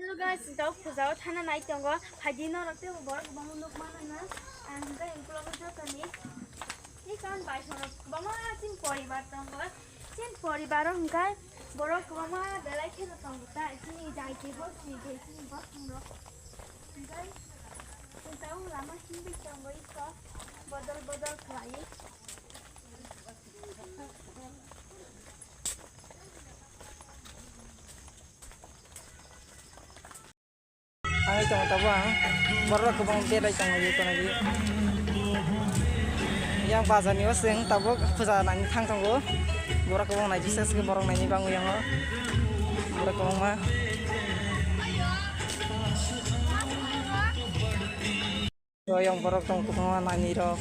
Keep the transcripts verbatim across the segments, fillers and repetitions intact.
Hello guys, tok puja o thana nai tongo. Phaidi norok tei borok kwbangma nuk mano na. Ang hwnkhe ukulok o jotoni. Ni kan bai sono kwbangma chin poribar tongo. Chin poribar o hwnkhe borok kwbangma belai kheno tongo ta. Chini jai tei bo chini je chini bo thang rok. Hwnkhe tok lama himbi tongo iko bodol bodol khlai. Ang tongo tabuk ang borok kwbang berai tongo tongo. Yang bazar ni o chwng tabuk puja nani thang tongo. Borok kwbang nai jisa borok nai bangwi yango. Borok kwbangma. O yang borok tongo kwbangma manwi rok.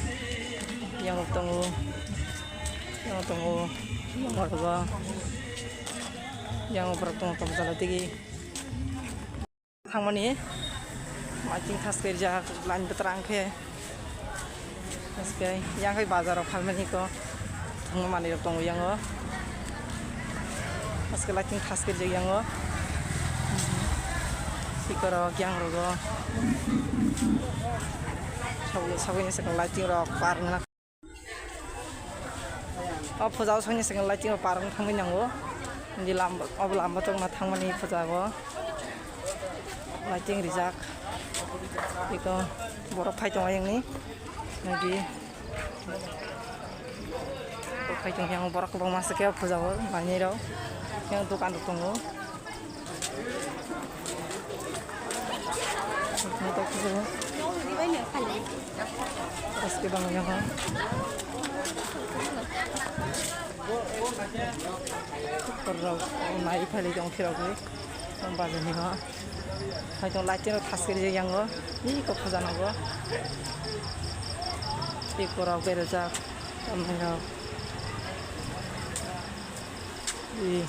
Yang tongo. Yang tongo. Yang borok ba. Yang borok tongo tamo jala tigi. Thangmani. Making thas khe jak line betra ang khe. Aske yang hai bazar o phalmani ko. Thangma manwi rok tongo yang o. Aske lighting thas khe jak yang o. Sikorok yang rogo. Saboni saboni se lighting rok par wngna. O puja o songni sengel lighting rok par wng thangwi nango. Indi lamba, obo lamba tongma thangmani puja o. Lighting rijak. Eko borok phai tongo ayangni. Nagi. Borok phai tong yang borok kwbangma se khe o puja o manwi rok. Yang dokan rok tongo. Aske bang yang ha. Korok nai phali tong phirok ni. Bazar ni ha. Hai tong lighting rok thas khe rijak yang o. Ni kok puja nango. Tei borok berajak. Tamni rok. Ih.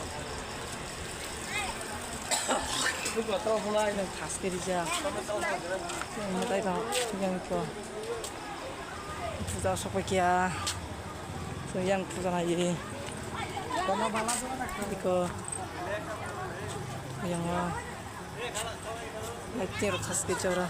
Thas khe rijak. Mwtai rok yang ko. Puja sokpaikia. Yang puja nai. Iko. Yang o. Lighting rok thas khe jora.